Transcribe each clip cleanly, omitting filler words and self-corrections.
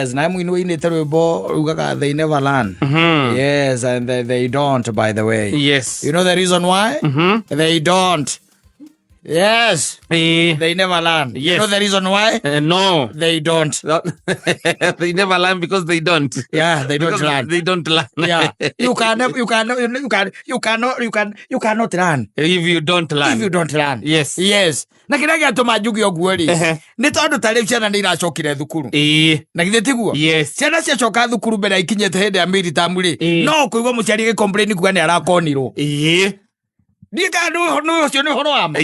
Yes, na mũini ũinĩte rwĩmbo rugaga "They never learn." Yes, and they don't, by the way. You know the reason why they don't? Yes. They never learn. You know the reason why? No. They don't. They never learn because they don't. Yeah, they don't Because learn. They don't learn. Yeah, you can you can you can you cannot you can you cannot learn If you don't learn. if you don't learn. Yes, na kĩrĩa gĩatũma njuge ũguo rĩ, nĩ tondũ ta rĩu ciana nĩ iracokire thukuru. Na githĩ tiguo? Yes. Ciana ciacoka thukuru mbere ikinyĩte hĩndĩ ya mĩritamu rĩ, no kũigua mũciari agĩcomplain kuga nĩ arakonirwo. Ndiĩ kana nĩ ũcio nĩ ũhoro wa ma.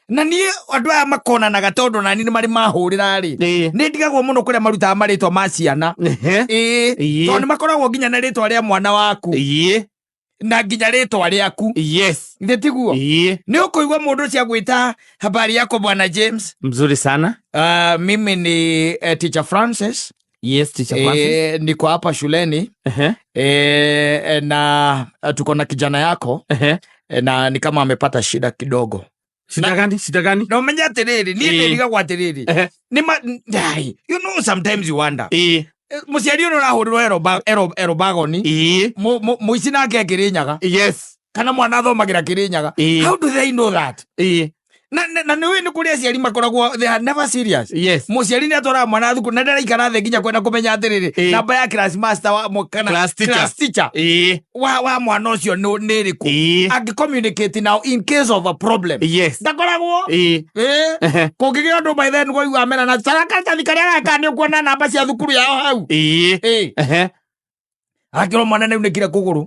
Na niĩ andũ aya makonanaga tondũ nani nĩ marĩ mahũrĩra rĩ, nĩ ndigagwo mũno kũrĩa marutaga marĩtwa ma ciana. Tondũ nĩ makoragwo nginya na rĩtwa rĩa mwana waku na nginya rĩtwa rĩaku. Githĩ tiguo? Nĩ ũkũigua mũndũ ũcio agwĩta, "Habari yako, bwana James?" Mzuri sana. Mimi ni teacher Francis." Yes, teacher Francis. "Niko hapa shuleni na tuko na kijana yako na ni kama amepata shida kidogo." Shida gani? Shida gani? Na ũmenye atĩrĩrĩ, niĩ ndĩrigagwo atĩrĩrĩ, nĩ ma ai, sometimes you wonder. Mũciari ũrĩa ũrahũrĩrwo erobagoni, mũici nake Kĩrĩnyaga kana mwana athomagĩra Kĩrĩnyaga. How do they know that? Na nĩ ũĩ nĩ kũrĩ aciari makoragwo, they are never serious. Mũciari nĩ atwaraga mwana thukuru na ndaraikara thĩ nginya kwenda kũmenya atĩrĩrĩ, namba ya class master wa kana Class teacher. class teacher wa mwana ũcio nĩ ĩrĩkũ, angĩ communicate now in case of a problem. Ndakoragwo. Kũngĩgĩa ũndũ, by then kũigua amera na karatathi karĩa gaka nĩ ũkuona namba cia thukuru yao hau. Akĩrwo mwana nĩ unĩkire kũgũrũ.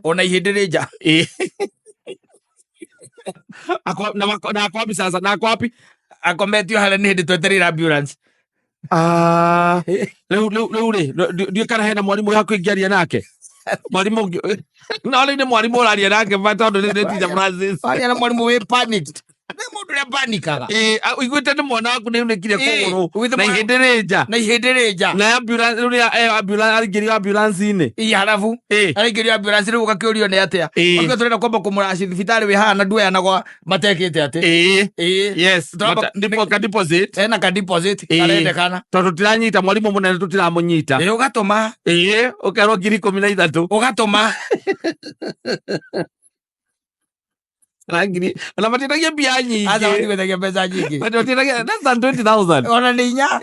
Ona ihĩndĩ rĩ nja. Na ako wapi sasa? Na ako wapi? Akometio harĩa nĩ hĩndĩ twetereire ambulance. Ah, rĩu rĩ, ndiũĩ kana hena mwarimũ wĩ hakuhĩ ingĩaria nake. Mwarimũ ũngĩ. No rĩu nĩ mwarimũ ũraria nake ba tondũ nĩ teacher Francis. Waria na mwarimũ wĩ panicked, nĩ mũndũ ũrĩa panikaga. Ũiguĩte nĩ mwana waku nĩ unĩkire kũgũrũ ũguĩte na ihĩndĩ rĩ nja. Na ihĩndĩ rĩ nja. Na ambulance rĩu nĩ ambulance aringĩrio ambulance-inĩ. Ii harabu. Araingĩrio ambulance, rĩu ũgakĩũrio nĩ atĩa. Ũkĩo tũrenda kwamba kũmũraci thibitarĩ wĩ haha na nduoyanagwa matekĩte atĩ. Ka deposit. Ena ka deposit karendekana. Tondũ tũtiranyita mwarimũ mũnene, tũtiramũnyita. Ũgatũma. Ũkerwo 13,000. Ũgatũma. Na ngiri ona matiendagia mbia nyingĩ. Aca, matigwetagia mbeca nyingĩ. Matiendagia less than 20,000. Ona nĩ 4.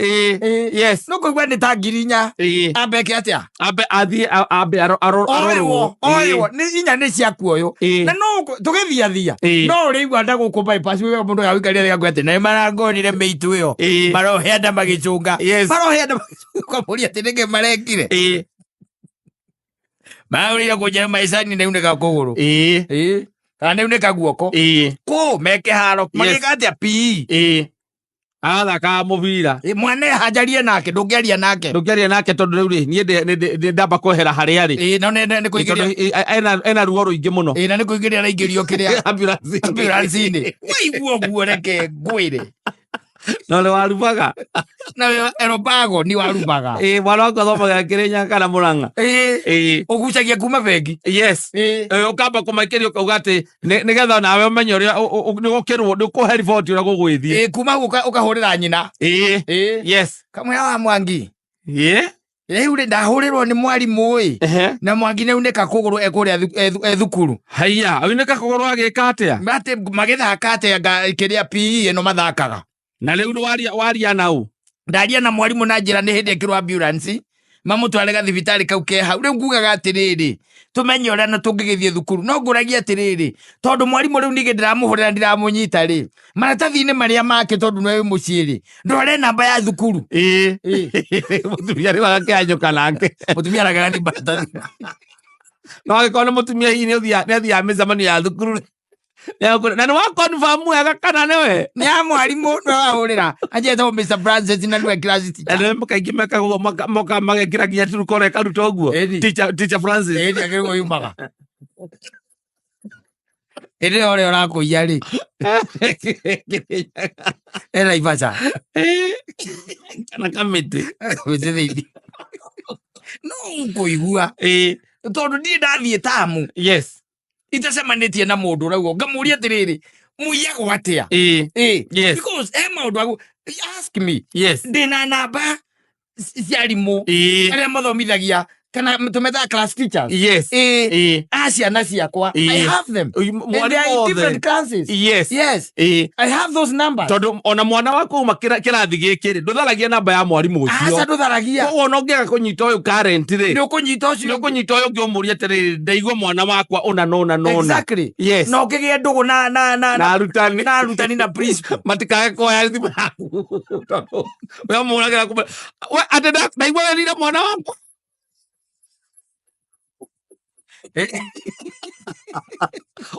Yes. No kũigua nĩ ta 4,000. Ambeke atĩa? Ambe athiĩ ambe arorwo. Oerwo oerwo nĩ 4 nĩ ciaku ũyũ. Na no tũgĩthiathia, no ũrĩigua nda gũkũ bypass wĩga mũndũ agũikaria thĩ akwĩra atĩ nĩ marangonire mĩitũ ĩyo. Marohe nda magĩcũnga. Marohe nda magĩcũnga, ũkamũria atĩ nĩkĩ marekire. Marũrire kũnjĩra maicani nĩ unĩka kũgũrũ. Kana nĩ unĩka guoko. Kũ meke haro magĩka atĩa PE. Arathakaga mũbira. Mwana ehanjarie nake, ndũngĩaria nake. Ndũngĩaria nake tondũ rĩu rĩ, niĩ nĩ ndamba kwehera harĩa arĩ. No nĩ Tondũ kũingĩria. ena ruo rũingĩ mũno. Na nĩ kũingĩria araingĩrio kĩrĩa Ambulance. Ambulance-inĩ. Waigua ũguo, reke ngwĩre. No nĩ warubaga. Na we erobago ni warubaga. Mwana waku athomaga Kĩrĩnyaga kana Mũrang'a. Ũgucagia kuma bengi. Ũkamba kũmaikĩria ũkauga atĩ nĩgetha nawe ũmenye ũrĩa nĩ gũkĩrwo nĩ ũkũhe riboti ũrĩa gũgwĩthiĩ. Kuma hau ũkahũrĩra nyina. Kamwe wa Mwangi. Rĩu rĩ, ndahũrĩrwo nĩ mwarimũ ĩ, na Mwangi nĩ unĩka kũgũrũ ekũrĩa e thukuru. Haiya, aunĩka kũgũrũ agĩka atĩa? Atĩ magĩthaka atĩa kĩrĩa PE ĩno mathakaga. Na rĩu nĩ waria nau? Ndaria na mwarimũ na njĩra nĩ hĩndĩ ekĩrwo ambulance mamũtware gathibitarĩ kau ke hau. Rĩu ngugaga atĩrĩrĩ, tũmenye ũrĩa na tũngĩgĩthiĩ thukuru, no ngũragia atĩrĩrĩ, tondũ mwarimũ rĩu ningĩ ndĩramũhũrĩra ndiramũnyita rĩ, maratathi-inĩ marĩa make, tondũ nĩwe wĩ mũciĩ rĩ, ndware namba ya thukuru. Mũtumia rĩu agakĩhanyũka nake. Mũtumia aragaga nĩ maratathi. No angĩkorwo nĩ mũtumia hihi nĩ athiaga mĩcemanio ya thukuru rĩ, na nĩ wa confirm wega kana nĩwe. Nĩ ya mwarimũ nĩwe wahũrĩra anjetagwo Mr Francis na nĩwe class Na teacher. nĩ kaingĩ mekaga ũguo, moka magekĩra nginya turukora ĩkaruta ũguo. Teacher Francis. Ĩni akĩrĩgwo yumaga ĩrĩ ũrĩa ũrakũiya rĩ ena ibaca. Kana kamĩtĩ. Mĩtĩ thĩinĩ no ũkũigua tondũ niĩ ndathiĩ tamu itacemanĩtie na mũndũ ũrauga, ngamũria atĩrĩrĩ, mũiyagwo atĩa? Because he maũndũ agu ask me. Ndĩna namba. cia arimũ arĩa mathomithagia kana tũmetaga class teachers. Yes. Ĩĩ, a ciana ciakwa, I have them and they are in Mwarimũ othe. different classes. Yes. Yes. I have those numbers. Tondũ ona mwana waku auma kĩrathi gĩkĩ rĩ, ndũtharagia namba ya mwarimũ Aca, ũcio. ndũtharagia. Koguo ona ũngĩaga kũnyita ũyũ current rĩ, nĩ ũkũnyita nĩ ũcio. ũkũnyita ũyũ ũngĩ ũmũrie atĩrĩrĩ, ndaigua mwana wakwa ũna na ũna na ũna. Exactly. Yes. Na ũkĩgĩa ndũgũ na na na na arutani. Na arutani na principal. Matikage kuoya thimũ yaku tondũ we ũmũhũragĩra kumbe we atĩ ndaigua werire mwana wakwa.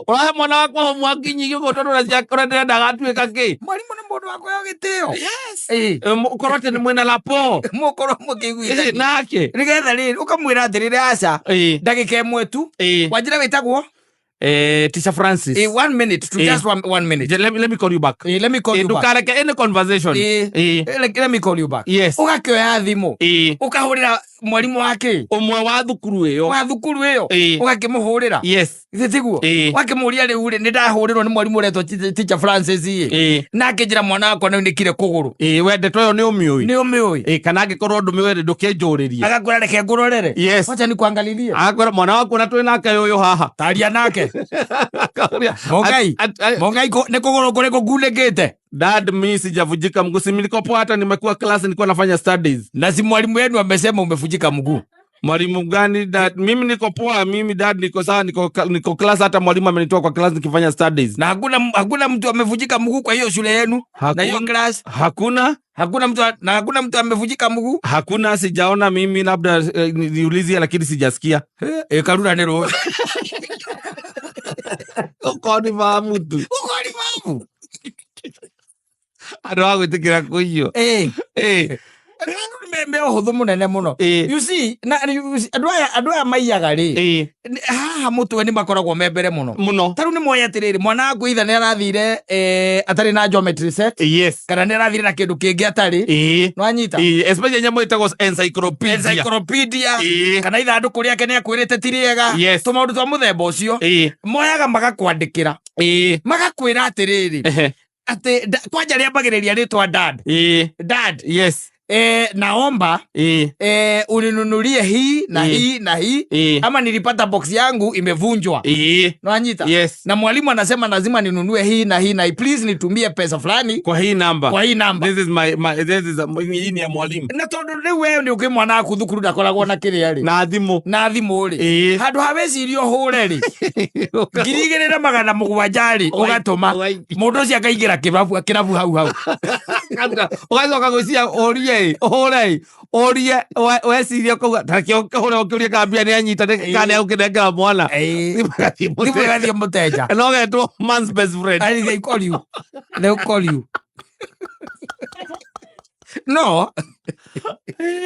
Ũrahe mwana wakwa homework nyingĩ ũguo tondũ ũrĩa ndĩrenda agatuĩka kĩ? Mwarimũ nĩ mũndũ wa kũheo gĩtĩo. Yes. Ĩĩ. Ũkorwo atĩ nĩ mwĩna rapport. Mũkorwo mũkĩiguithania. Nake. Nĩgetha rĩrĩ ũkamwĩra atĩrĩrĩ, aca, ndagĩka ĩmwe tu. Wanjĩra wĩtagwo? Teacher Francis. 1 minute to just one minute. Let me call you back. Let me call you back. Ndukareke any conversation. Let me call you back. Yes. Ũgakĩoya thimũ. Ũkahũrĩra mwarimũ wake. Ũmwe wa thukuru ĩyo. Wa thukuru ĩyo. Ũgakĩmũhũrĩra. Yes. Githĩ tiguo? Ũgakĩmũria, rĩu rĩ, nĩ ndahũrĩrwo nĩ mwarimũ ũretwo Teacher Francis ĩ. Na akĩnjĩra mwana wakwa nĩ aunĩkire kũgũrũ. We ndeto ĩyo nĩ ũmĩũĩ? Nĩ ũmĩũĩ? Kana angĩkorwo ndũmĩũĩ rĩ, ndũkĩnjũrĩrie. Agakwĩra, reke ngũrorere. Yes. Wacha nikuangalilie. Agakwĩra mwana waku na twĩ nake ũyũ haha. Taria nake. Akauria, Mũngai. Mũngai, nĩ kũgũrũ kũrĩkũ kunĩkĩte? Dad, mi sijavunjika mguu, si niko poa, hata nimekuwa class nilikuwa nafanya studies. Na si mwalimu wenu amesema umevunjika mguu? Mwalimu gani, dad? Mimi niko poa, mimi dad niko sawa, niko class, hata mwalimu amenitoa kwa class nikifanya studies. Na hakuna mtu amevunjika mguu kwa hiyo shule yenu? Na hiyo Hakuna. class? Hakuna. Hakuna mtu, na hakuna mtu amevunjika mguu? Hakuna, sijaona mimi, labda niulizie lakini sijasikia. Karura nĩ rũĩ. Ukoni wa mtu. Ukoni wa mtu. Andũ a gwĩtĩkĩra kũiywo. Me ũhũthũ mũnene mũno. You see, na you see, andũ aya maiyaga rĩ, haha mũtwe nĩ makoragwo me mbere mũno. Mũno. Ta rĩu nĩ moĩ atĩrĩrĩ, mwana waku itha nĩ arathire atarĩ na geometry set kana nĩ arathire na kĩndũ kĩngĩ atarĩ. Nĩwanyita? Especially nyamũ ĩtagwo encyclopedia. Encyclopedia. Kana ithandũkũ rĩake nĩ akwĩrĩte ti rĩega. Tũmaũndũ twa mũthemba ũcio. Moyaga magakwandĩkĩra. Magakwĩra atĩrĩrĩ, atĩ kwanja rĩambagĩrĩria rĩtwa dad. Dad. Naomba uninunulie hii na hii na hii ama nilipata box yangu imevunjwa. Nwanyita? Yes. Na mwalimu anasema lazima ninunue hii na hii na hii. Please nitumie pesa fulani kwa hii namba. Kwa hii namba. This is my, my this is hii ni ya mwalimu. Na tondu rĩu we nĩ ũkĩ mwana waku thukuru ndakoragwo na kĩrĩa rĩ. Na thimũ. Na thimũ rĩ. Handũ ha wecirie ũhũre rĩ, 2700 rĩ, ũgatũma. Mũndũ ũcio akaingĩra kĩrabu hau hau. Ũgacoka gwĩciria ũrie ĩ, ũhũre ĩ, ũrie weciria ũkauga tareke ũhũre ũkĩũrie kana mbia nĩ anyita kana nĩ agũkĩnengera mwana. Thimũ ĩgathiĩ Thimũ ĩgathiĩ mũteja. No getwo man's best friend. And they call you. They call you. No.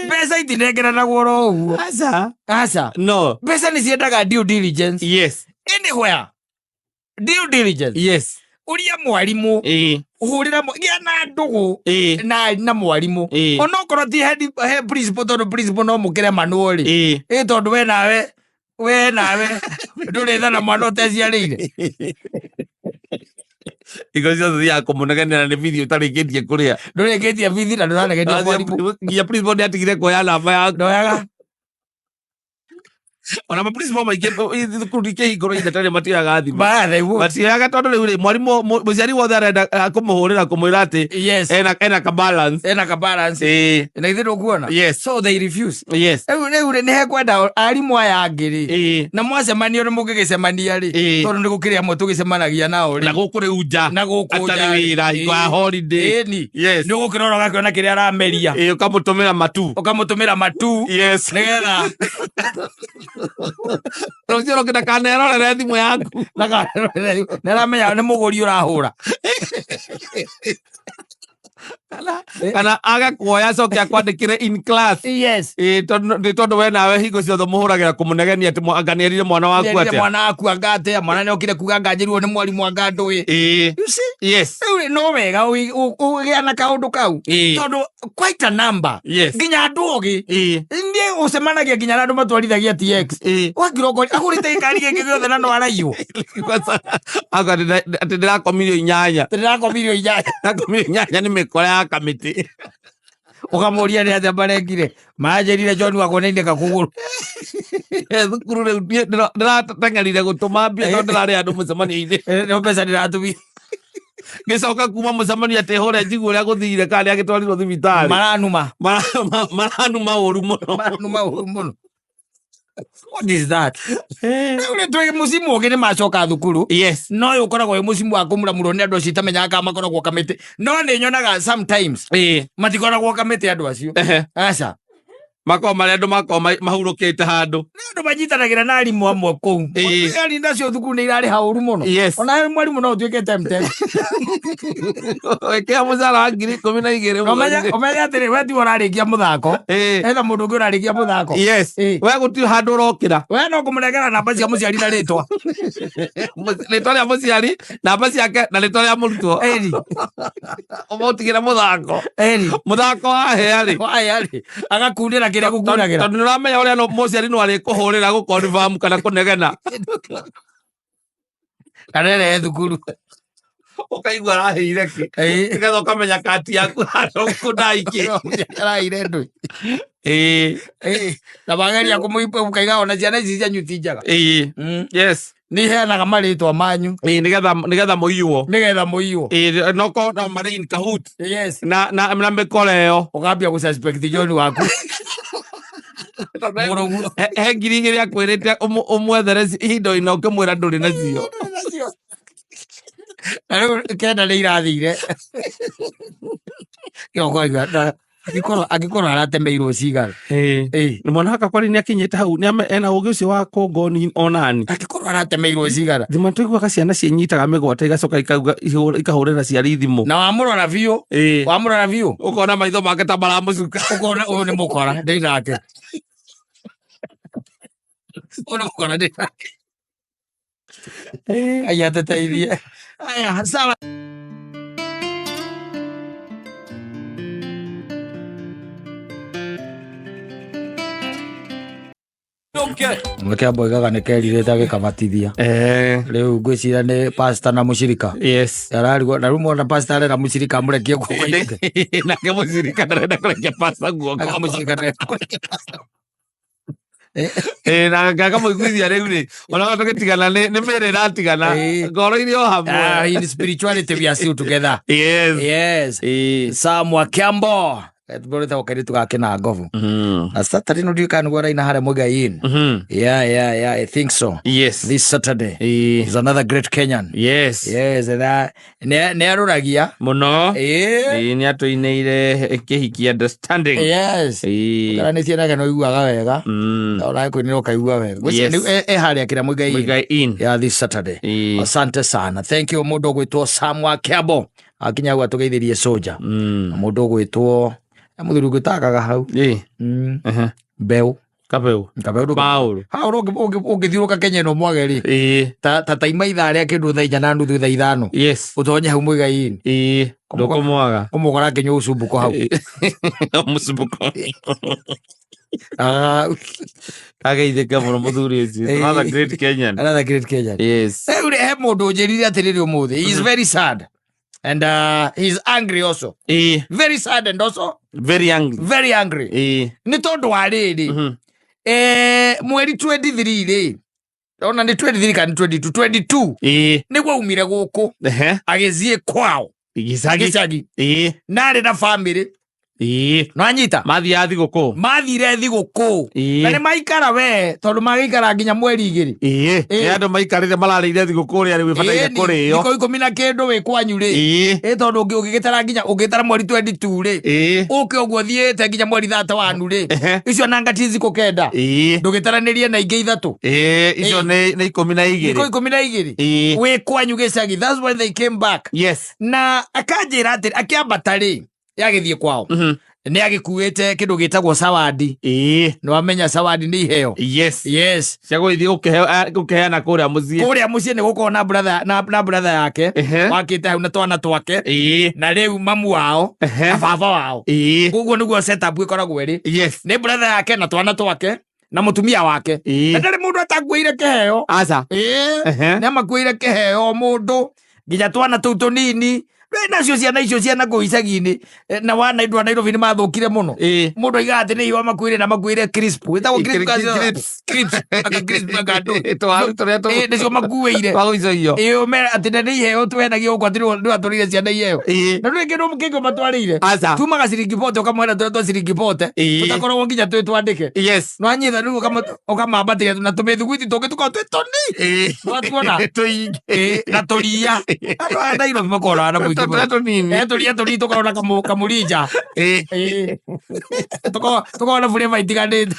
Mbeca itinengeranagwo oro ũguo. Aca. Aca. No. Mbeca nĩ ciendaga due diligence. Anywhere. Due diligence. Ũria mwarimũ. Ũhũrĩra gĩa na ndũgũ na mwarimũ. Onokorwo ti he principal, tondũ principal no mũkĩremanwo rĩ. Ĩ tondũ we nawe ndũrĩ tha na mwana ũteciarĩire. Igo ciothe thiaga kũmũnegenera nĩ bithi ũtarĩkĩtie kũrĩa. Ndũrĩkĩtie bithi na ndũranegeria mwarimũ. Nginya principal nĩ atigire kuoya namba yaku. Ndoyaga. Ona ma principal maingĩ thukuru ikĩhingũrwo ithe matioyaga thimũ. Ba, they would. Matioyaga tondũ rĩu rĩ, mwarimũ mũciari wothe arenda kũmũhũrĩra kũmwĩra atĩ ena ka balance. Ena ka balance. Na ithe ndũkuona? Yes. So they refuse. Rĩu rĩ, nĩ hekwenda arimũ aya angĩ rĩ, na mwacemanio nĩ mũngĩgĩcemania rĩ, tondũ nĩ gũkĩrĩ amwe tũgĩcemanagia nao Na rĩ, gũkũ rĩu nja. Na gũkũ nja Atarĩ rĩ. wĩra, hingo ya holiday. Ĩni. Yes. Nĩ ũgũkĩrora ũgakĩona kĩrĩa arameria. Ũkamũtũmĩra matu. Ũkamũtũmĩra matu. Nĩgetha Rũciũ rũngĩ ndakanerorere thimũ yaku. Nĩ aramenya nĩ mũgũri ũrahũra. Kana age kuoya acoke akwandĩkĩre in class. Tondũ nĩ tondũ we nawe hingo ciothe mũhũragĩra kũmũnegenia atĩ anga nĩerire mwana waku Nĩerire atĩa. Mwana waku anga atĩa, mwana nĩokire kuga anga njĩrirwo nĩ mwarimũ anga ndũĩ. You see? Rĩu rĩ, no wega ũgĩa na kaũndũ kau tondũ quite a number nginya andũ ogĩ niĩ ũcemanagia nginya na andũ matwarithagia TX, ũgakira ũkori agũrĩte gĩkari gĩkĩ gĩothe na no araiywo. Anga atĩ ndĩrakomirio 8. Ndĩrakomirio 8. Ndĩrakomirio 8 nĩ mĩkora ya kamĩtĩ. Ũkamũria nĩ atĩa marekire. Maranjĩrire John wakwa nĩ kũgũrũ. Thukuru rĩu niĩ ndĩrateng'erire gũtũma mbia tondũ ndĩrarĩ andũ mũcemanio-inĩ. No mbeca ndĩratũmire. Ngĩcoka kuma mũcemanio atĩ hũre njigue ũrĩa gũthire kana nĩ agĩtwarirwo thibitarĩ. Maranuma. Maranuma ũru mũno. Maranuma ũru mũno. What is that? Rĩu rĩ twĩ mũcimu ũngĩ nĩ macoka thukuru. Yes. No ũyũ ũkoragwo wĩ mũcimu wa kũmuramurwo nĩ andũ acio itamenyaga kana makoragwo kamĩtĩ. No nĩ nyonaga sometimes matikoragwo kamĩtĩ andũ acio. Aca. Makoragwo marĩ andũ makoragwo mahurũkĩte handũ. Nĩ andũ manyitanagĩra na arimũ amwe kũu. Arimũ acio thukuru nĩ irarĩha ũru mũno. Yes. Ona mwarimũ no ũtuĩke tempted. Wĩkĩra mũcara wa 12,000 Ũmenye ũmenye atĩrĩ we tiwe ũrarĩkia mũthako. Hena mũndũ ũngĩ ũrarĩkia mũthako. Yes. We gũtirĩ handũ ũrokĩra. We no kũmũnengera namba cia mũciari na rĩtwa. Rĩtwa rĩa mũciari, namba ciake na rĩtwa rĩa mũrutwo. Ĩni. Ũmũtigĩre mũthako. Ĩni. Mũthako wahĩa rĩ. Wahĩa rĩ. Agakunĩra kĩrĩa gũkunagĩra. Tondũ nĩ ũramenya ũrĩa mũciari no arĩkũhũrĩra gũ-confirm kana kũnegena. Kana ĩrehe thukuru. Ũkaigua araheire kĩ. Nĩgetha ũkamenya kati yaku handũ kũndaikĩ. Araheire ndũĩ. Na mageria kũmũipa ũkaiga ona ciana ici cianyu ti njega. Yes. Nĩ iheanaga marĩtwa manyu. Nĩgetha nĩgetha mũiywo. Nĩgetha mũiywo. No korwo no marĩ in cahoot. Yes. Na na na mĩkora ĩyo. Ũkambia gũ suspect John waku. Mũrũgu. He 2,000 akwĩrĩte ũmwethere ihinda-inĩ ũkĩmwĩra ndũrĩ nacio. Na rĩu kenda nĩ irathire. Kĩroko aigua, angĩkorwo aratemeirwo cigana. Nĩ mwana wakwa nĩ akinyĩte hau nĩ ena ũgĩ ũcio wa kũngoni onani. Angĩkorwo aratemeirwo cigana. Thima tũiguaga ciana ciĩnyitaga mĩgwate igacoka ikauga ikahũrĩra ciari thimũ. Na wamũrora biũ. Wamũrora biũ. Ũkona maitho make ta maramũcuka. Ũkona ũyũ nĩ mũkora ndĩ nake. Ũyũ nĩ mũkora ndĩ nake. Ngai atũteithie. Aya, sawa. Mweke mboigaga nĩ kerirĩte agĩkabatithia. Rĩu ngwĩciria nĩ pastor na mũcirika. Yes. Ararigwo na rĩu mwona pastor arera mũcirika amũrekie guoko ainũke. Nake mũcirika ndarenda kũrekia pastor guoko. Nake mũcirika ndarenda kũrekia pastor. Na ngakamũiguithia rĩu rĩ ona tũgĩtigana nĩ mĩĩrĩ ĩratigana ngoro irĩ o hamwe. In spirituality we are still together. Yes. Yes. Sam wa Kiambo. Tũrĩtagwo kairĩtu gake na ngobu. Na Saturday no ndiũĩ kana nĩguo araina harĩa Muigai Inn. Yeah, yeah, yeah, I think so. Yes. This Saturday. He's another great Kenyan. Yes. Yes, and nĩ arũragia. Mũno. Nĩ atũinĩire kĩhiki understanding. Yes. Ũkaranĩtie nake nĩ ũiguaga wega. Ona kũinĩra ũkaigua wega. Yes. Rĩu e harĩa kĩrĩa Muigai Inn. Muigai Inn. Yeah, this Saturday. Asante sana. Thank you mũndũ ũgwĩtwo Sam wa Kiambo. Akinya hau atũgeithĩrie soja. Na mũndũ ũgwĩtwo mũthuri ũngĩ ũtakaga hau. Mbeũ. Kabeu. Kabeu ndũngĩ- Paul. Paul ũngĩthiũrũka Kenya ĩno mwage rĩ. Ta taima ithaa rĩa kĩndũ thaa inya na nuthu thaa ithano. Yes. Ũtonye hau Muigai-inĩ. Ndũkũmwaga. Ũmũkora akĩnyua ũcumbuko hau. Mũcumbuko. Ageithĩka mũno mũthuri ũcio. Another great Kenyan. Another great Kenyan. Yes. Rĩu rĩ, he mũndũ ũnjĩrire atĩrĩrĩ ũmũthĩ. He is very sad. And he is angry also. Very sad and also very angry. Very angry. Nĩ tondũ wa rĩrĩ. Mweri 23 rĩ. Ona nĩ 23 kana 22? 22. Nĩguo aumire gũkũ. Agĩthiĩ kwao. Gĩcagi. Gĩcagi. Na arĩ na family. Nĩwanyita? Mathiaga thigũkũ. Mathire thigũkũ. Na nĩ maikara we tondũ magĩikara nginya mweri 2. Nĩ andũ maikarĩte mararĩire thigũkũ ũrĩa rĩu ĩbataire kũrĩo. Thikũ ikũmi na kĩndũ wĩ kwanyu rĩ. Tondũ ũngĩgĩtara nginya ũngĩtara mweri 22 rĩ. Ũke ũguo thiĩte nginya mweri 31 rĩ. Icio nanga ti thikũ 9. Ndũgĩtaranĩrie na ingĩ 3. Icio nĩ 12. Thikũ 12. Wĩ kwanyu gĩcagi. That's when they came back. Yes. Na akanjĩra atĩ akĩambata rĩ yagĩthiĩ kwao. Nĩ agĩkuĩte kĩndũ gĩtagwo sawadi. Nĩ wamenya sawadi nĩ iheo. Yes. Yes. Cia gũgĩthiĩ gũkĩheana kũrĩa mũciĩ. Kũrĩa mũciĩ nĩ gũkorwo na brother na brother yake. Wakĩte hau na twana twake. Na rĩu mamu wao na baba wao. Koguo nĩguo setup ĩkoragwo ĩrĩ. Yes. Nĩ brother yake na twana twake na mũtumia wake. Na ndarĩ mũndũ atakuĩire kĩheo. Aca. Nĩ amakuĩire kĩheo mũndũ nginya twana tũu tũnini. Ndũĩ nacio ciana icio ciana kũu icagi-inĩ na wana andũ a Nairobi nĩ mathũkire mũno. Mũndũ aigaga atĩ nĩ iheo makuĩre na makuĩre crisp. Ĩtagwo crisp kana- Crisps. Crisps. Anga crisp anga ndũ. Twaru tũrĩa Nĩcio makuĩire. twa gũicũhio. Ũmere atĩ na nĩ iheo twenagia gũkũ atĩ nĩ watũrĩire ciana iheo. Na ndũrĩ kĩndũ kĩngĩ ũmatwarĩire. Aca. Tumaga ciringi bote ũkamwĩra tũrĩa twa ciringi bote. Tũtakoragwo nginya twĩ twandĩke. Nwanyita rĩu ũkamambatĩria na tũmĩthuguiti tũngĩ tũkoragwo twĩ tũnini. Nwatuona? Tũingĩ. Na tũria. Andũ aya Nairobi makoragwo na mũingĩ mũno. Tũrĩa tũnini. Tũria tũnini tũkoragwo na kamũrinja. Tũkoragwo na flavor itiganĩte.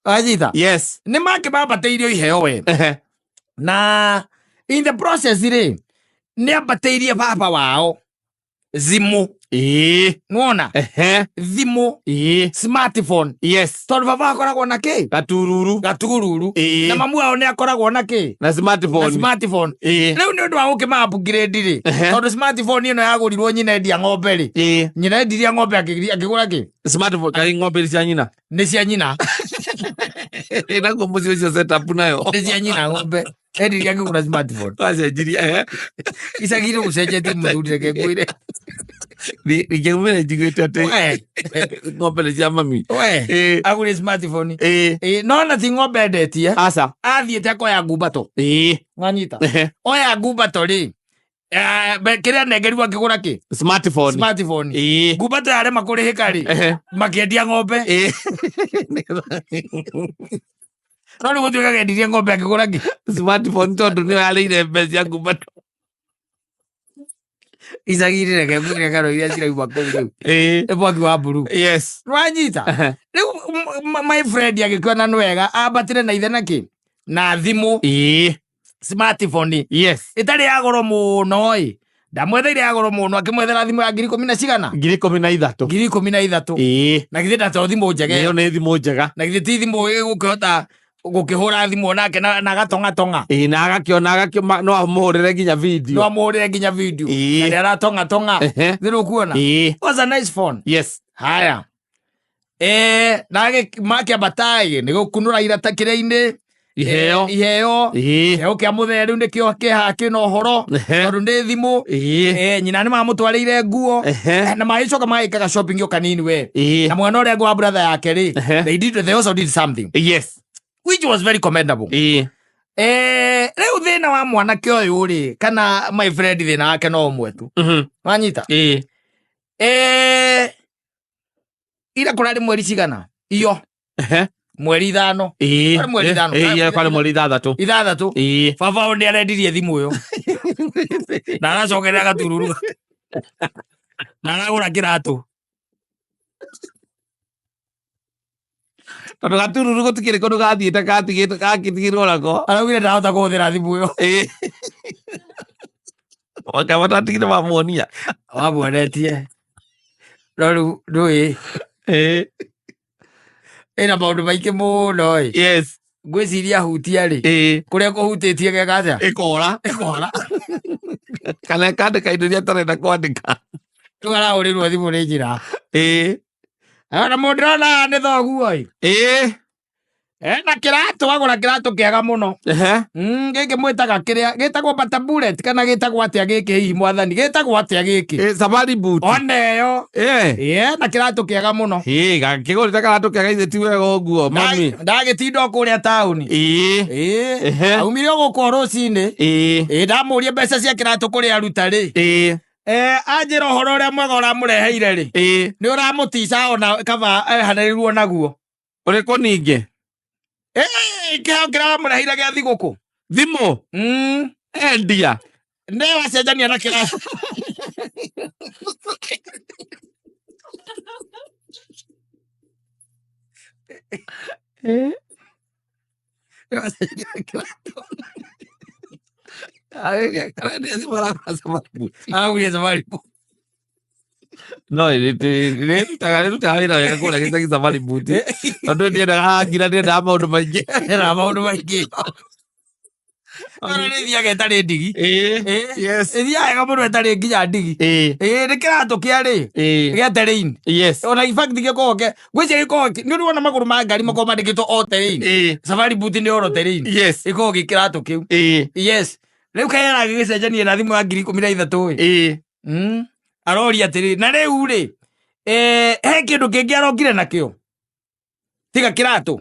Wanyita? Yes. Nĩ makĩmambatĩirio iheo we. Na in the process rĩ, nĩ ambatĩirie baba wao thimũ. Nĩwona? Thimũ. Smartphone. Yes. Tondũ baba akoragwo na kĩ? Gatururu. Gatururu. Na mamu wao nĩ akoragwo na kĩ? Na smartphone. Na smartphone. Rĩu nĩ ũndũ wa gũkĩma upgrade rĩ, tondũ smartphone ĩno yagũrirwo nyina endia ng'ombe rĩ, nyina endirie ng'ombe akĩgũra kĩ? Smartphone kaĩ ng'ombe nĩ cia nyina? Nĩ cia nyina. Naguo mũciĩ ũcio setup nayo. Nĩ cia nyina ng'ombe. Endirie akĩgũra smartphone. Wacenjirie, eh? Icagi-inĩ gũcenjetie mũthuri reke ngwĩre. Ingĩumĩra njiguĩte atĩ We. ng'ombe nĩ cia mami. We. Agũrire smartphone. No na ti ng'ombe endetie. Aca. Athiĩte akoya ngumbato. Wanyita. Oya ngumbato rĩ. Kĩrĩa nengerirwo akĩgũra kĩ? Smartphone. Smartphone. Ngumbato yarema kũrĩhĩka rĩ. Makĩendia ng'ombe. No rĩu gũtuĩka endirie ng'ombe akĩgũra kĩ? Smartphone tondũ nĩyo yarĩire mbeca cia ngumbato. Icagi-inĩ reke ngwĩre ng'ano iria cirauma kũu rĩu. Nĩ mwaki wa mburu. Yes. Nĩwanyita? Rĩu my friend agĩkuona nĩ wega ambatĩre na ithe na kĩ? Na thimũ. Smartphone. Yes. Ĩtarĩ ya goro mũno ĩ. Ndamwetheire ya goro mũno akĩmwethera thimũ ya ngiri ikũmi na cigana? 13,000. 13,000. Na githĩ ndato thimũ njega ĩyo? Ĩyo nĩ thimũ njega. Na githĩ ti thimũ ĩgũkĩhota gũkĩhũra thimũ nake na agatong'atong'a. Na agakĩona no amũhũrĩre nginya video. No amũhũrĩre nginya video. Na nĩ aratong'atong'a. Nĩ ũkuona? Was a nice phone. Yes. Haya. Na makĩambata ĩ, nĩ gũkunũra irata kĩrĩa-inĩ. Iheo. Iheo. Kĩheo kĩa mũthee rĩu nĩkĩo kĩhaha kĩna ũhoro. Tondũ nĩ thimũ. Nyina nĩ mamũtwarĩire nguo. Na magĩcoka magĩkaga shopping o kanini we. Na mwana ũrĩa wa brother yake rĩ, they also did something. Yes. Which was very commendable. Rĩu thĩna wa mwanake ũyũ rĩ, kana my friend thĩna wake no ũmwe tu. Wanyita? Ira kũrarĩ mweri cigana? Iyo. Mweri 5. Kwarĩ mweri 5. Kwarĩ mweri 6. 6. Baba ũyũ nĩ arendirie thimũ ĩyo. Na aracokerera gatururu. Na aragũra kĩratũ. Tondũ gatururu gũtikĩrĩ kũndũ gathiĩte gatigĩtwo gakĩtigĩrwo nako. Araugire ndahota kũhũthĩra thimũ ĩyo. Wakaba tatigire mamuonia. Wamuonetie. No rĩu ndũĩ. Ĩna maũndũ maingĩ mũno ĩ. Yes. Ngwĩciria hutia rĩ. Kũrĩa kũhutĩtie geka atĩa? Ĩkora. Ĩkora. Kana ĩkandĩka indo iria atarenda kwandĩka. Rĩu arahũrĩrwo thimũ nĩ njĩra. Ona mũndũ ndĩrona haha nĩ thoguo ĩ. Ena kĩratũ, agũra kĩratũ kĩega mũno. Gĩkĩ mwĩtaga kĩrĩa, gĩtagwo bata bullet kana gĩtagwo atĩa gĩkĩ hihi mwathani? Gĩtagwo atĩa gĩkĩ? Safari boot. Ona ĩyo. Ena kĩratũ kĩega mũno. Gakĩgũrĩte karatũ kega ithe ti wega ũguo, mami. Ndagĩtinda o kũrĩa taũni. Aumire o gũkũ o rũcinĩ. Ndamũria mbeca cia kĩratũ kũrĩa aruta rĩ. Anjĩra ũhoro ũrĩa mwega ũramũreheire rĩ. Nĩ ũramũtica ona kaba ehanĩrĩrwo naguo. Ũrĩkũ ningĩ? Kĩheo kĩrĩa wamũreheire gĩa thigũkũ. Thimũ? Endia. Nĩ wacenjania na kĩratũ. Nĩ wacenjania na kĩratũ. Aragũrire safari boot. No, rĩrutaga rĩrutaga wĩra wega kũrĩa gĩcagi safari boot. Tondũ ndiendaga ngira ndiendaga maũndũ maingĩ. Ndiendaga maũndũ maingĩ. Ona nĩ ĩthiaga ĩtarĩ ndigi. Yes. Ĩthiaga wega mũno ĩtarĩ nginya ndigi. Nĩ kĩratũ kĩa rĩ? Gĩa terrain. Yes. Ona in fact gĩkoragwo ke, ngwĩciria gĩkoragwo nĩ ũrĩ wona magũrũ ma ngari makoragwo mandĩkĩtwo all terrain. Safari boot nĩ all terrain. Yes. Ĩkoragwo gĩ kĩratũ kĩu. Yes. Rĩu kaĩ aragĩgĩcenjania na thimũ ya 13,000 ĩ? Ĩĩ. Aroria atĩrĩ, na rĩu rĩ, he kĩndũ kĩngĩ arokire nakĩo tiga kĩratũ?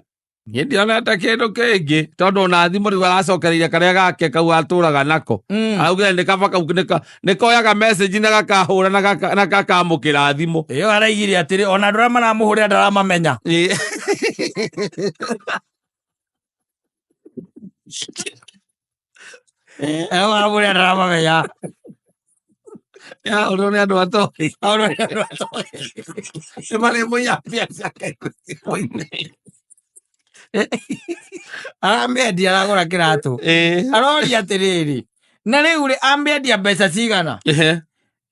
Niĩ ndionete kĩndũ kĩngĩ, tondũ ona thimũ rĩu aracokereire karĩa gake kau atũraga nako. Araugire nĩ kaba kau nĩ koyaga message na gakahũra na gakamũkĩra thimũ. Ĩyo araigire atĩrĩ, ona andũ arĩa maramũhũrĩra ndaramamenya. Ĩĩ. Ĩyo maramũhũrĩra ndaramamenya. Ya, ũrĩa nĩ andũ atoĩ. Andũ arĩa andũ atoĩ. Nĩ marĩ mũiya mbia ciake thimũ-inĩ. Aramĩendia, aragũra kĩratũ. Aroria atĩrĩrĩ, na rĩu rĩ, amĩendia mbeca cigana?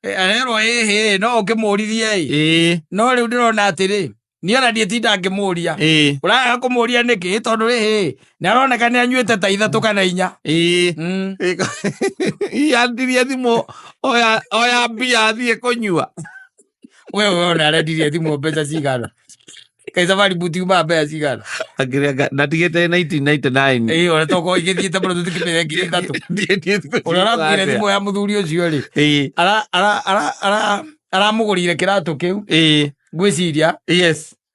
Arerwo ĩhĩ, no ũkĩmũririe ĩ. No rĩu ndĩrona atĩrĩ, niĩ ona ndiĩtinda ngĩmũria. Ũraga kũmũria nĩkĩ? Tondũ rĩhĩ, nĩ aroneka nĩ anyuĩte ta ithatũ kana inya. Yandirie thimũ oya mbia athiĩ kũnyua. We wona arendirie thimũ mbeca cigana? Kaĩ safari boot yumaga mbeca cigana? Ndatigĩte 1999. Ĩĩ, ona tokorwo igĩthiĩte mũno tũtikĩmĩre 3,000. Ũrĩa ũrakuire thimũ ya mũthuri ũcio rĩ, aramũgũrĩire kĩratũ kĩu. Ngwĩciria.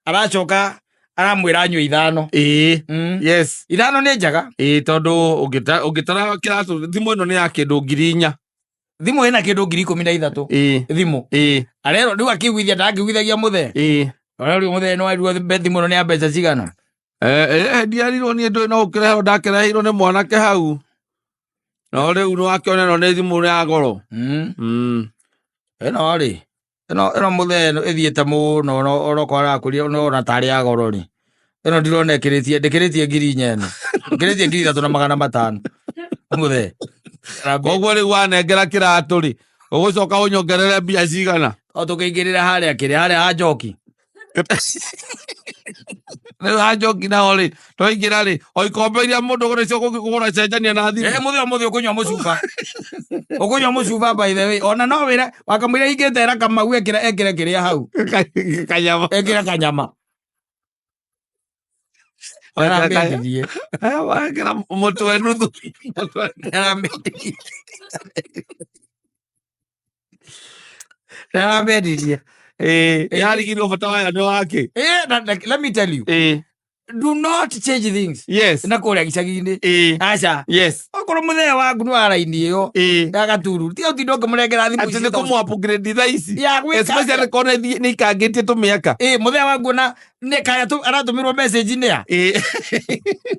Aracoka aramwĩra anyue ithano. Ithano nĩ njega. Ĩĩ, tondũ ũngĩtara kĩratũ, thimũ ĩno nĩ ya kĩndũ 4,000. Thimũ ĩna kĩndũ 13,000. Thimũ. Arerwo rĩu akĩiguithia, ndangĩiguithagia mũthee. Arerwo mũthee no arirwo thimũ ĩno nĩ ya mbeca cigana? Ndiarirwo niĩ, ndũĩ no ũkĩreherwo, ndakĩreheirwo nĩ mwanake hau. No rĩu nĩwakĩona ĩno nĩ thimũ ya goro. Ĩno rĩ, ĩno mũthee ĩno ĩthiĩte mũno, onokorwo arakũria no ona tarĩ ya goro rĩ. Ĩno ndirona ĩkĩrĩtie, ndĩkĩrĩtie 4,000 ĩno. Ndĩkĩrĩtie 3,500. Mũthee. Koguo rĩu wanengera kĩratũ rĩ, ũgũcoka ũnyongerere mbia cigana? O tũkĩingĩrĩra harĩa kĩrĩa, harĩa ha njoki. Rĩu ha njoki nao rĩ, twaingĩra rĩ, o ikombe iria mũndũ nĩcio kũgũra cenjania na thimũ. Mũthee ũmũthĩ ũkũnyua mũcuba. Ũkũnyua mũcuba by the way. Ona no wĩre, wakamũira hingĩte era Kamau ekĩre kĩrĩa hau. Kanyama. Ekĩre kanyama. Aramĩendirie. Ekĩra mũtwe nuthu. Aramĩendirie. Aramĩendirie. Yarigirwo bata wayo nĩ wake. Let me tell you. Do not change things. Na kũrĩa gĩcagi-inĩ. Aca. Okorwo mũthee waku nĩ wa raini ĩyo. Ya gaturu. Tiga ũtinde ũkĩmũnengera thimũ Atĩ ici nĩ tondũ- kũmũ upgrade thaa ici. Ya gwĩka Especially korwo nĩ ikangĩtie tũmĩaka. Mũthee waku ona nĩ kaya aratũmĩrwo message nĩ a?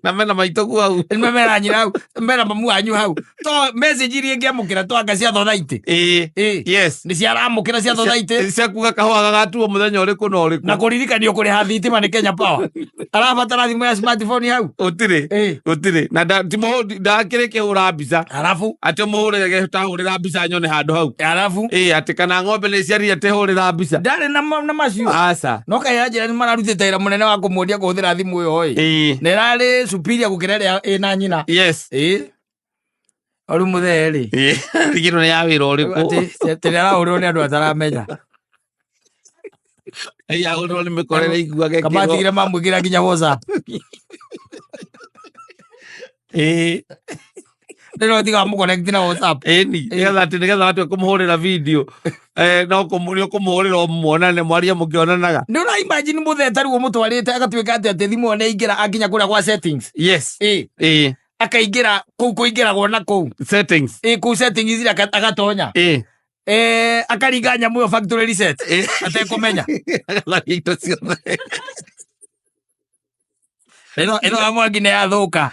Na mena maitũ hau. Nĩ mena nyina hau, mena mamu wanyu hau. To message iria ingĩamũkĩra to anga cia thothaitĩ. Nĩ ciaramũkĩra cia thothaitĩ. Cia kuga kahũa gagatuo mũthenya ũrĩkũ na ũrĩkũ. Na kũririkanio kũrĩha thitima nĩ Kenya Power. Arabatara thimũ ya smartphone hau. Gũtirĩ. Gũtirĩ. Na ndakĩrĩ kĩhũra mbica. Arabu. Atĩ mũhũrĩre tahũrĩra mbica nyone handũ hau. Arabu. Atĩ kana ng'ombe nĩ ciarire atĩ hũrĩra mbica. Ndarĩ na macio. Aca. No kaĩ anjĩra nĩ mararutĩte wĩra mũnene wa kũmuonia kũhũthĩra thimũ ĩyo ĩ. Na ĩrarĩ superior gũkĩra ĩrĩa ĩna nyina. O rĩu mũthee rĩ. Rigirwo nĩ ya wĩra ũrĩkũ? Atĩ nĩ arahũrĩrwo nĩ andũ ataramenya. Ahũrĩrwo nĩ mĩkorere iguage kĩro. Kamatigire mamwĩkĩra nginya WhatsApp. Rĩrĩa ũtiga wamũ-connect na WhatsApp. Ĩni, nĩgetha atĩ nĩgetha watua kũmũhũrĩra video, no nĩ ũkũmũhũrĩra ũmuonane, mwarie mũkĩonanaga. Nĩ ũra imagine mũthee ta rĩu ũmũtwarĩte agatuĩka atĩ thimũ ĩyo nĩ aingĩra akinya kũrĩa gwa settings. Akaingĩra kũu kũingĩragwo na kũu. Settings. Kũu settings iria agatonya. Akaringa nyamũ ĩyo factory reset. Atekũmenya. Agatharia indo ciothe. Ĩno ya mwangi nĩ yathũka.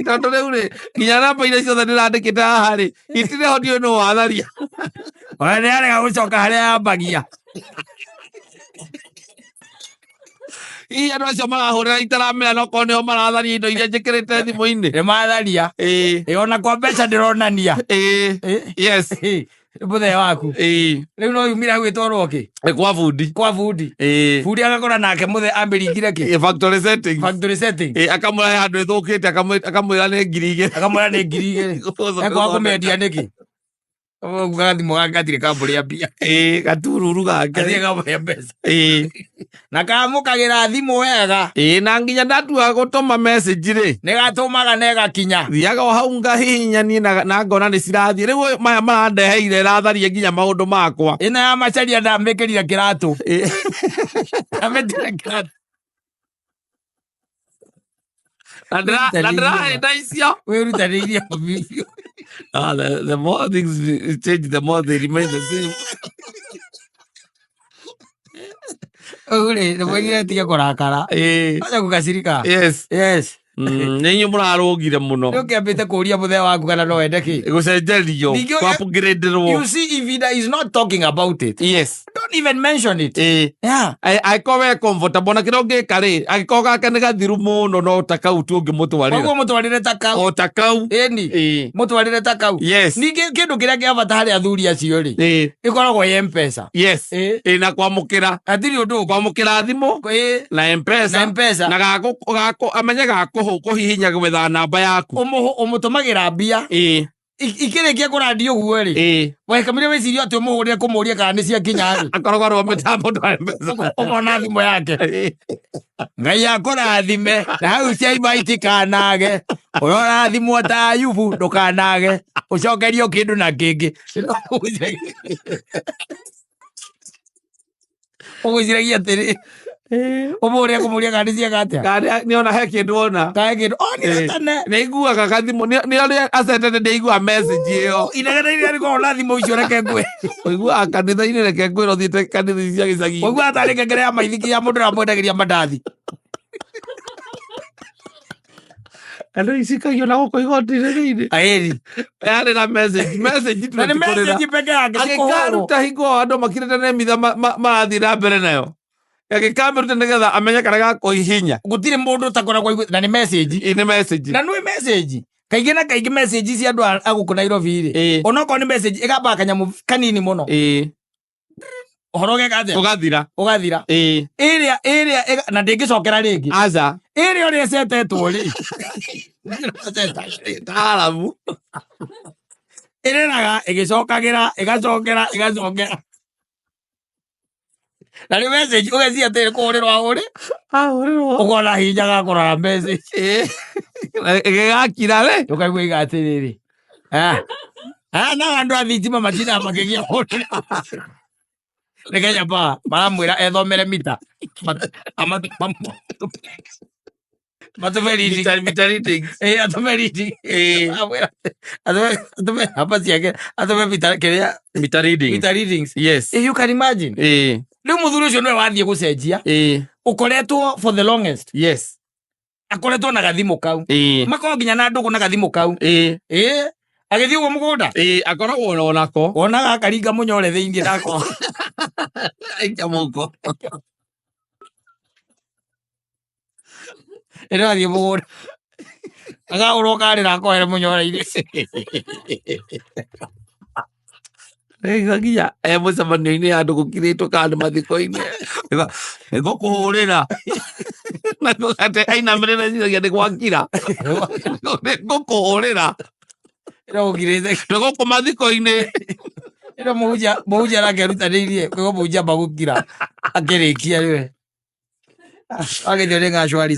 Tondũ rĩu rĩ, nginya namba iria ciothe ndĩrandĩkĩte haha rĩ, itirĩ ho, ndiũĩ nũ watharia. Ona nĩ yarega gũcoka harĩa yambagia. Hihi andũ acio marahũrĩra itaramenya no korwo nĩo maratharia indo iria njĩkĩrĩte thimũ-inĩ. Nĩ matharia. Ona kwa mbeca ndĩronania. Mũthee waku. Rĩu no yumire hau ĩtwarwo kĩ? Kwa bundi. Kwa bundi. Bundi agakora nake mũthee ambĩringire kĩ? Factory settings. Factory settings. Akamũrehe handũ ĩthũkĩte, akamwĩra nĩ 2,000. Akamwĩra nĩ 2,000. Ekwaga kũmĩendia nĩkĩ? Gathimũ gake gatirĩ kambũrĩa mbia. Ĩĩ, gatururu gake. Gatirĩ kambũrĩa mbeca. Ĩĩ. Na kamũkagĩra thimũ wega. Ĩĩ, na nginya ndatua gũtũma message rĩ. Nĩ gatũmaga na ĩgakinya. Thiaga o hau ngahihinya niĩ na ngona nĩ cirathiĩ. Rĩu maya marandeheire ĩratharia nginya maũndũ makwa. Ĩno ya Macharia ndamĩkĩrire kĩratũ. Ĩĩ. Ndamĩtire kĩratũ. Na ndĩrahĩnda icio. Wĩrutanĩirie biũ. Ah, the more things change, the more they remain the same. Ũguo rĩ, nĩmwĩrire tige kũrakara. Ĩĩ. Acha gũkacirika. Yes. Yes. Nĩ inyuĩ mũrarũgire mũno. Nĩ ũkĩambĩte kũria mũthee waku kana no wende kĩ. Gũcenjerio, Ningĩ- kũ-upgrade-rwo. You see, if he is not talking about it, Yes. don't even mention it. Ĩĩ. Yeah. Angĩkorwo we comfortable na kĩrĩa ũngĩka rĩ, angĩkorwo gake nĩ gathiru mũno no ta kau tu ũngĩmũtwarĩra. Koguo mũtwarĩre ta kau. O ta kau. Ĩni. Ĩĩ. Mũtwarĩre ta kau. Yes. Ningĩ kĩndũ kĩrĩa kĩa bata harĩ athuri acio rĩ, Ĩĩ. ĩkoragwo ĩ M-Pesa. Yes. Ĩĩ. Ĩĩ, na kwamũkĩra. Hatirĩ ũndũ ũngĩ. Kwamũkĩra thimũ. Ĩĩ. Na M-Pesa. Na M-Pesa. Na amenye kũhihinya gwetha namba yaku. Ũmũtũmagĩra mbia. Ĩĩ. Ikĩrĩkia kũrandia ũguo rĩ, Ĩĩ. wekamire wĩcirie atĩ ũmũhũrĩre kũmũria kana nĩ ciakinya rĩ. Akoragwo arĩ wa mĩtambo ndwa M-Pesa. Ũkona thimũ yake. Ĩĩ. Ngai akũrathime na hau ciaima itikanage. Ũrorathimwo ta Ayubu ndũkanage. Ũcokerio kĩndũ na kĩngĩ. Ũgwĩciragia atĩrĩ, ũmũrĩa kũmũria kana nĩ cieka atĩa? Kana nĩ ona he kĩndũ ona. Kana kĩndũ onire tene. Nĩ aiguaga gathimũ, nĩ ũrĩa acendete nĩ aiguaga message ĩyo. Inegene rĩrĩa rĩkoragwo na thimũ icio reke ngwe. Ũiguaga kanitha-inĩ reke ngwĩre ũthiĩte kanitha cia gĩcagi. Ũiguaga tarĩ ngengere ya maithiki ya mũndũ ũrĩa mwendagĩria mandathi. Andũ icikagio na gũkũ igoti-inĩ thĩinĩ. Aĩri. Yarĩ na message, message tu Na nĩ tũtikũrĩra. message peke yake ti kũhũrwo. Agĩkaruta hingo andũ makirĩte nĩ mitha marathiĩ na mbere nayo. Agĩkamĩruta nĩgetha amenye karĩa gakũhihinya. Gũtirĩ mũndũ ũtakoragwo aiguĩte na nĩ message. Ĩ nĩ message. Na nĩ message. Kaingĩ na kaingĩ message cia andũ a gũkũ Nairobi rĩ. Ĩĩ. Onokorwo nĩ message ĩgambaga kanyamũ kanini mũno. Ĩĩ. Ũhoro ũgeka atĩa? Ũgathira. Ũgathira. Ĩĩ. Ĩrĩa ĩrĩa na ndĩngĩcokera rĩngĩ. Aca. Ĩrĩa ũrĩa ĩcetetwo rĩ. Taaramu. Ĩrĩraga ĩgĩcokagĩra ĩgacokera ĩgacokera. Na rĩu message ũgeciria atĩ kũhũrĩrwo ahũrĩ. Ahũrĩrwo. Ũkona hinya ga kũrora message. Ĩĩ. Ĩgĩgakira rĩ. Ũkaigua iga atĩrĩrĩ. Ah. Ah, na andũ a thitima matindaga makĩgia mũndũ. Nĩ Kenya Power maramwĩra ethomere mita. Matũme reading. Meter readings. Ĩĩ, atũme reading. Ĩĩ. Amwĩra atũme namba ciake, atũme mita kĩrĩa Meter readings. meter readings. Yes. You can imagine. Ĩĩ. Rĩu mũthuri ũcio nĩwe wathiĩ gũcenjia. Ĩĩ. Ũkoretwo for the longest. Yes. Akoretwo na gathimũ kau. Ĩĩ. Makoragwo nginya na ndũgũ na gathimũ kau. Ĩĩ. Ĩĩ. Agĩthiĩ ũguo mũgũnda. Ĩĩ, akoragwo onako. Wonaga akaringa mũnyore thĩinĩ ndako. Aikia mũhuko. Rĩrĩa athiĩ mũgũnda. Agagũrwo karĩra akohere mũnyore-inĩ. Rĩu nginya e mũcemanio-inĩ ya andũ gũkirĩtwo kana nĩ mathiko-inĩ. Nĩngũkũhũrĩra. Na gũgate ainamĩrĩra eciragia nĩ gwakira. Nĩngũkũhũrĩra. Ĩno gũkirĩte. Twĩ gũkũ mathiko-inĩ. Ĩno mũhunjia mũhunjia arakerutanĩirie kwĩgwo mũhunjia amba gũkira akĩrĩkia rĩwe. Agĩthio nĩ ng'acwari.